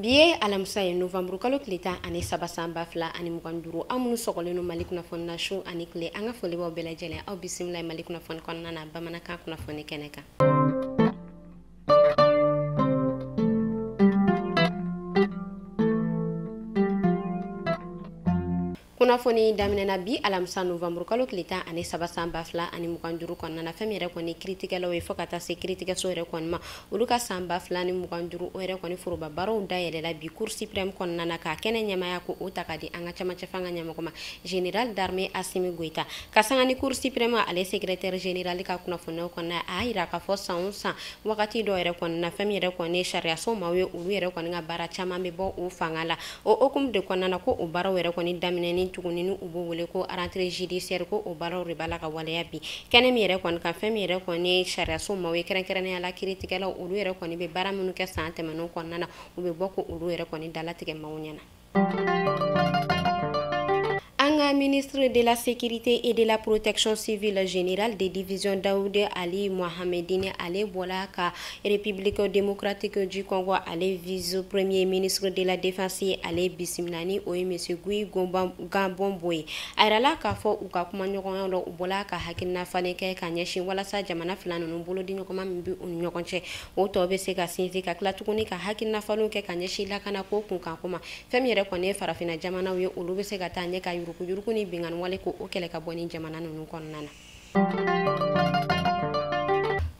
Bi ye alamisa ye, novembre kalo tile 13 san 2025. Aw minnu sɔgɔlen don Mali kunnafoni na su ani tile, an ka foli b'aw bɛɛ lajɛlen. Aw bisimila Mali kunnafoni kɔnɔna na bamanankan kunnafoni kɛnɛ kan. Kunnafoni daminɛna bi alamisa novembre kalo tile 13 san 2025 kɔnɔna na. Fɛn min yɛrɛ kɔni kiritigɛlaw ye fo ka taa se kiritigɛso yɛrɛ kɔni ma, olu ka san 2025 o yɛrɛ kɔni foroba baaraw dayɛlɛla bi Cour suprême kɔnɔna na, k'a kɛnɛ ɲɛmaya ko o ta ka di an ka camancɛ fanga ɲɛmɔgɔ ma, général d'armée Assimi Goïta. Ka sanga ni Cour suprême ale secrétaire général ka kunnafoniyaw kɔnɔna, a y'a yira k'a fɔ san o san wagati dɔ yɛrɛ kɔni na, fɛn min yɛrɛ kɔni sariyaso maaw ye, olu yɛrɛ kɔni ka baara caman bɛ bɔ o fanga la. O hukumu de kɔnɔna na, ko o baaraw yɛrɛ kɔni daminɛni tuguni ni u b'o wele ko rentrée judiciaire, ko o baaraw de b'a la ka waleya bi kɛnɛ min yɛrɛ kɔni kan. Fɛn min yɛrɛ kɔni sariyaso maaw ye, kɛrɛnkɛrɛnnenya la kiritigɛlaw, olu yɛrɛ kɔni bɛ baara minnu kɛ san tɛmɛnenw kɔnɔna na, u bɛ bɔ ko olu yɛrɛ kɔni dalatigɛ maaw ɲɛna. An ka ministre de la sécurité et de la protection civile, général de division Daoud Ali Mohamedine, ale bɔla ka République démocratique du Congo ale vice premier ministre de la défense ale bisimila, ni o ye monsieur Guy Gabonbo ye. A yirala k'a fɔ u ka kumaɲɔgɔnya la, u bɔla ka hakilina falen kɛ ka ɲɛsin walasa jamana fila ninnu bolo di ɲɔgɔn ma min bɛ u ni ɲɔgɔn cɛ, o tɔ bɛ se ka sinsin, ka tila tuguni ka hakilina falen kɛ ka ɲɛsin lakanako kunkanko ma. Fɛn min yɛrɛ kɔni ye farafinna jamanaw ye, olu bɛ se ka taa ɲɛ ka yuruku ni binkanni wale ko o kɛlɛ ka bɔ ni jamana ninnu kɔnɔna na.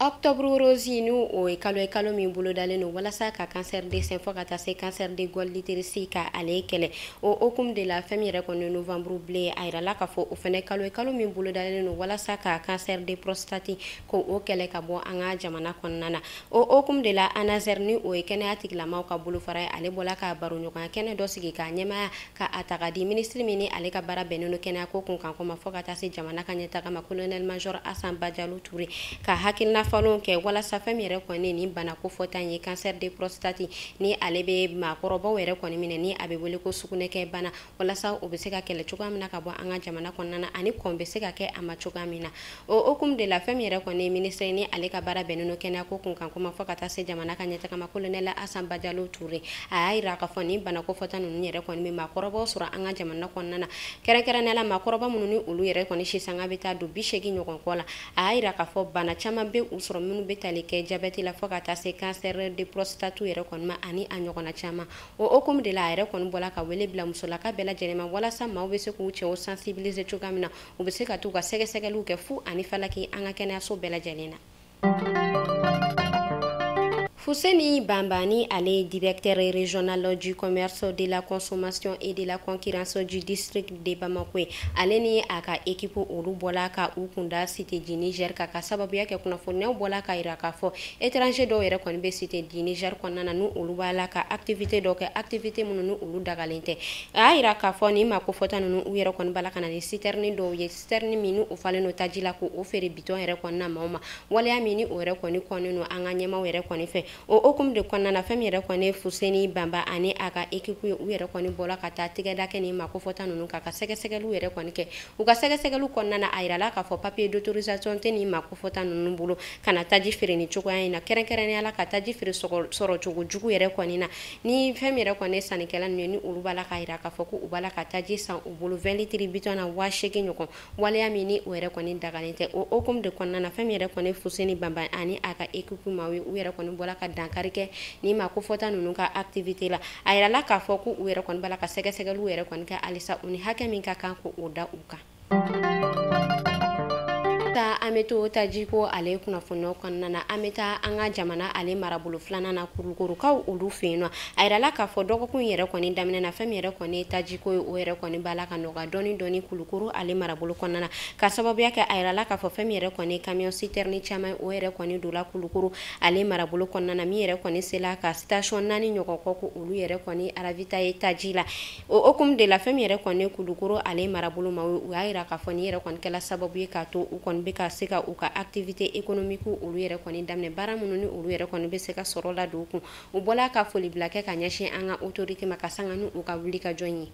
Octobre rose, ni o ye kalo ye, kalo min bolodalen don walasa ka cancer de sein fo ka taa se cancer de col l'utérus ka ale kɛlɛ. O hukumu de la, fɛn min yɛrɛ kɔni novembre bleu, a yirala k'a fɔ o fɛnɛ kalo ye, kalo min bolodalen don walasa ka cancer de prostate ko o kɛlɛ ka bɔ an ka jamana kɔnɔna na. O hukumu de la, ANASER, ni o ye kɛnɛya tigilamaw ka bolofara ye, ale bɔla ka baroɲɔgɔnya kɛnɛ dɔ sigi k'a ɲɛmaya ka a ta ka di minisiri min ni ale ka baara bɛnnen don kɛnɛya ko kunkanko ma fo ka taa se jamana ka ɲɛtaga ma, colonel major Hassan Badialou Touré, ka hakilina falen kɛ walasa fɛn min yɛrɛ kɔni ni bana ko fɔta ye cancer de prostate, ni ale bɛ maakɔrɔbaw yɛrɛ kɔni minɛ, ni a bɛ wele ko sugunɛkɛ bana, walasa o bɛ se ka kɛlɛ cogoya min na ka bɔ an ka jamana kɔnɔna na, ani kɔn bɛ se ka kɛ a ma cogoya min na. O hukumu de la, fɛn min yɛrɛ kɔni ministre ni ale ka baara bɛnnen don kɛnɛya ko kunkanko ma fo ka taa se jamana ka ɲɛtaga ma, colonel Hassan Badialou Touré, a y'a yira k'a fɔ nin bana ko fɔta ninnu yɛrɛ kɔni bɛ maakɔrɔbaw sɔrɔ an ka jamana kɔnɔna na, kɛrɛnkɛrɛnnenya la maakɔrɔba minnu ni olu yɛrɛ kɔni si sanga bɛ taa don 80 ɲɔgɔn kɔ la. A y'a yira k'a fɔ bana caman bɛ u sɔrɔ minnu bɛ tali kɛ diabète la fo ka taa se cancer de prostate yɛrɛ kɔni ma, ani a ɲɔgɔnna caman. O hukumu de la, a yɛrɛ kɔni bɔla ka wele bila musolaka bɛɛ lajɛlen ma walasa maaw bɛ se k'u cɛw sensibiliser cogoya min na, u bɛ se ka t'u ka sɛgɛsɛgɛliw kɛ fu ani falaki an ka kɛnɛyaso bɛɛ lajɛlen na. Fousseni Bambani, ale directeur régional du commerce, de la consommation et de la concurrence du district de Bamako, ale ni a ka équipe olu bɔla ka u kunda cité du Niger ka sababuya kɛ kunnafoniyaw bɔla ka yira k'a fɔ étranger dɔw yɛrɛ kɔni bɛ cité du Niger kɔnɔna na, ni olu b'a la ka activité dɔw kɛ, activité minnu ni olu dagalen tɛ. A y'a yira k'a fɔ nin maa kofɔta ninnu, u yɛrɛ kɔni b'a la ka na ni citerne dɔw ye, citerne min ni u falen don taji la, k'o feere bitɔn yɛrɛ kɔnɔna maaw ma, waleya min ni o yɛrɛ kɔni kɔnnen don an ka ɲɛmaaw yɛrɛ kɔni fɛ. O hukumu de kɔnɔna na, fɛn min yɛrɛ kɔni Fousseni Bamba ani a ka équipe ye, u yɛrɛ kɔni bɔla ka taa tigɛda kɛ nin maa kofɔta ninnu kan ka sɛgɛsɛgɛliw yɛrɛ kɔni kɛ. U ka sɛgɛsɛgɛliw kɔnɔna na, a yirala k'a fɔ papier d'autorisation tɛ nin maa kofɔta ninnu bolo ka na taji feere ni cogoya in na, kɛrɛnkɛrɛnnenya la ka taji feere sɔrɔ cogo jugu yɛrɛ kɔni na. Ni fɛn min yɛrɛ kɔni sannikɛla ninnu ye, ni olu b'a la k'a yira k'a fɔ ko u b'a la ka taji san u bolo 20 litres bitɔn na 8000 ɲɔgɔn, waleya min ni o yɛrɛ kɔni dagalen tɛ. O hukumu de kɔnɔna na, fɛn min yɛrɛ kɔni Fousseni Bamba ani a ka équipe maaw ye, u yɛrɛ kɔni bɔla ka dankari kɛ ni maa kofɔta ninnu ka activité la. A yirala k'a fɔ ko u yɛrɛ kɔni b'a la ka sɛgɛsɛgɛliw yɛrɛ kɔni kɛ halisa, u ni hakɛ min ka kan k'o da u kan. An bɛ to tajiko ale kunnafoniyaw kɔnɔna na, an bɛ taa an ka jamana ale marabolo filanan na, Kulukorokaw olu fɛ yen nɔ. A yirala k'a fɔ dɔgɔkun yɛrɛ kɔni daminɛ na, fɛn min yɛrɛ kɔni ye tajiko ye, o yɛrɛ kɔni b'a la ka nɔgɔya dɔɔni dɔɔni Kulukoro ale marabolo kɔnɔna na, ka sababuya kɛ a yirala k'a fɔ fɛn min yɛrɛ kɔni ye camion citerne caman, o yɛrɛ kɔni donna Kulukoro ale marabolo kɔnɔna na, min yɛrɛ kɔni sela ka station 4 ɲɔgɔn kɔ ko olu yɛrɛ kɔni ravitailler taji la. O hukumu de la, fɛn min yɛrɛ kɔni ye Kulukoro ale marabolo ma, u y'a yira k'a fɔ nin yɛrɛ kɔni kɛla sababu ye k'a to u kɔni bɛ ka se ka u ka activité économique olu yɛrɛ kɔni daminɛ, baara minnu ni olu yɛrɛ kɔni bɛ se ka sɔrɔ la don u kun. U bɔla ka foli bila kɛ ka ɲɛsin an ka autorité ma ka sanga ni u ka wuli ka jɔ ye.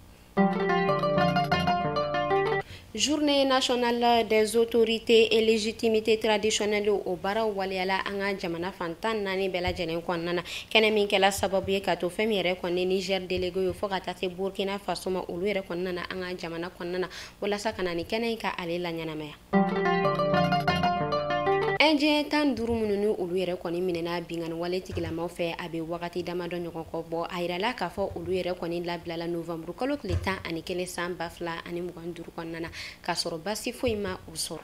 Journée nationale des autorités et légitimité traditionnelle o baaraw waleyala an ka jamana fan 14 bɛɛ lajɛlen kɔnɔna na. Kɛnɛ min kɛla sababu ye ka to fɛn min yɛrɛ kɔni Niger délégué ye fo ka taa se Burkina Faso ma, olu yɛrɛ kɔnɔna na an ka jamana kɔnɔna na walasa ka na ni kɛnɛ in ka ale laɲɛnamaya. Indien 15 minnu ni olu yɛrɛ kɔni minɛna binkanni wale tigilamaw fɛ, a bɛ wagati damadɔ ɲɔgɔn kɔ bɔ. A yirala k'a fɔ olu yɛrɛ kɔni labilala novembre kalo tile 11 san 2025 kɔnɔna na, k'a sɔrɔ basi foyi ma u sɔrɔ.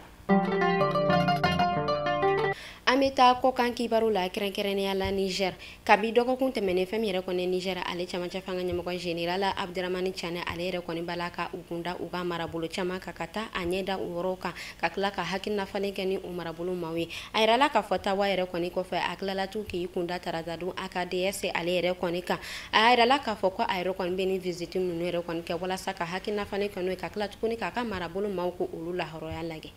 An bɛ taa kɔkan kibaru la, kɛrɛnkɛrɛnnenya la Niger. Kabi dɔgɔkun tɛmɛnen, fɛn min yɛrɛ kɔni Niger ale camancɛ fanga ɲɛmɔgɔ général Abdramani Tiani, ale yɛrɛ kɔni b'a la ka u kunda u ka marabolo caman kan, ka taa a ɲɛ da o yɔrɔw kan, ka tila ka hakilina falen kɛ ni o marabolo maaw ye. A yirala k'a fɔ tawa yɛrɛ kɔni kɔfɛ, a tilala tun k'i kunda taratadon AKDS ale yɛrɛ kɔni kan. A yirala k'a fɔ ko a yɛrɛ kɔni bɛ ni visite ninnu yɛrɛ kɔni kɛ walasa ka hakilina falen kɛ n'o ye, ka tila tuguni k'a ka marabolo maaw ko olu lahɔrɔya lajɛ.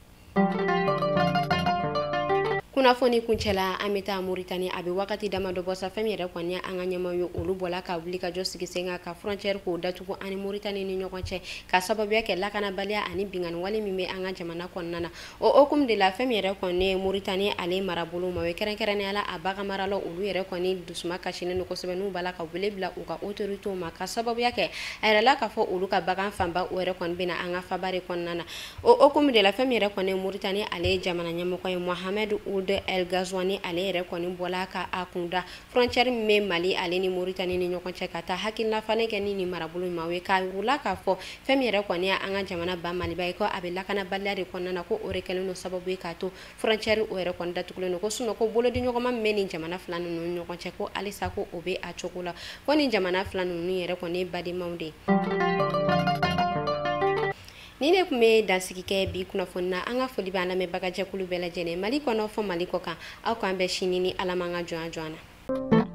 Kunnafoni kuncɛla, an bɛ taa Moritani. A bɛ wagati damadɔ bɔ sa, fɛn min yɛrɛ kɔni an ka ɲɛmaw ye, olu bɔla ka wuli ka jɔ sigi sen kan ka frontière k'o datugu ani Moritani ni ɲɔgɔn cɛ, ka sababuya kɛ lakanabaliya ani binkanni wale min bɛ an ka jamana kɔnɔna na. O hokumu de la, fɛn min yɛrɛ kɔni ye Moritani ale marabolo ma ye, kɛrɛnkɛrɛnnenya la a bagan maralaw, olu yɛrɛ kɔni dusuma kasilen don kosɛbɛ, n'u b'a la ka wele bila u ka autorités ma, ka sababuya kɛ a yɛrɛ la k'a fɔ olu ka bagan fanba o yɛrɛ kɔni bɛna an ka faba de kɔnɔna na. O hokumu de la, fɛn min yɛrɛ kɔni ye Moritani ale jamana ɲɛmɔgɔ ye, Mohamed Ould El Ghazouani, ale yɛrɛ kɔni bɔla ka a kunda frontière min bɛ Mali ale ni Moritani ni ɲɔgɔn cɛ, ka taa hakilina falen kɛ ni nin marabolo maaw ye, k'a yir'u k'a fɔ fɛn min yɛrɛ kɔni an ka jamana ba Maliba ye, ko a bɛ lakanabaliya de kɔnɔna na, ko o de kɛlen don sababu ye k'a to frontière o yɛrɛ kɔni datugulen don, ko sinon ko bolodiɲɔgɔnma min bɛ nin jamana fila ninnu ni ɲɔgɔn cɛ, ko halisa ko o bɛ a cogo la, ko nin jamana fila ninnu yɛrɛ kɔni ye badenmaw de ye. Ni ne tun bɛ dansigi kɛ bi kunnafoni na. An ka foli b'an lamɛnbagajɛkulu bɛɛ lajɛlen, Mali kɔnɔ fɔ Mali kɔ kan. Aw k'an bɛn sini ni Ala m'an ka jɔnya jɔ an na.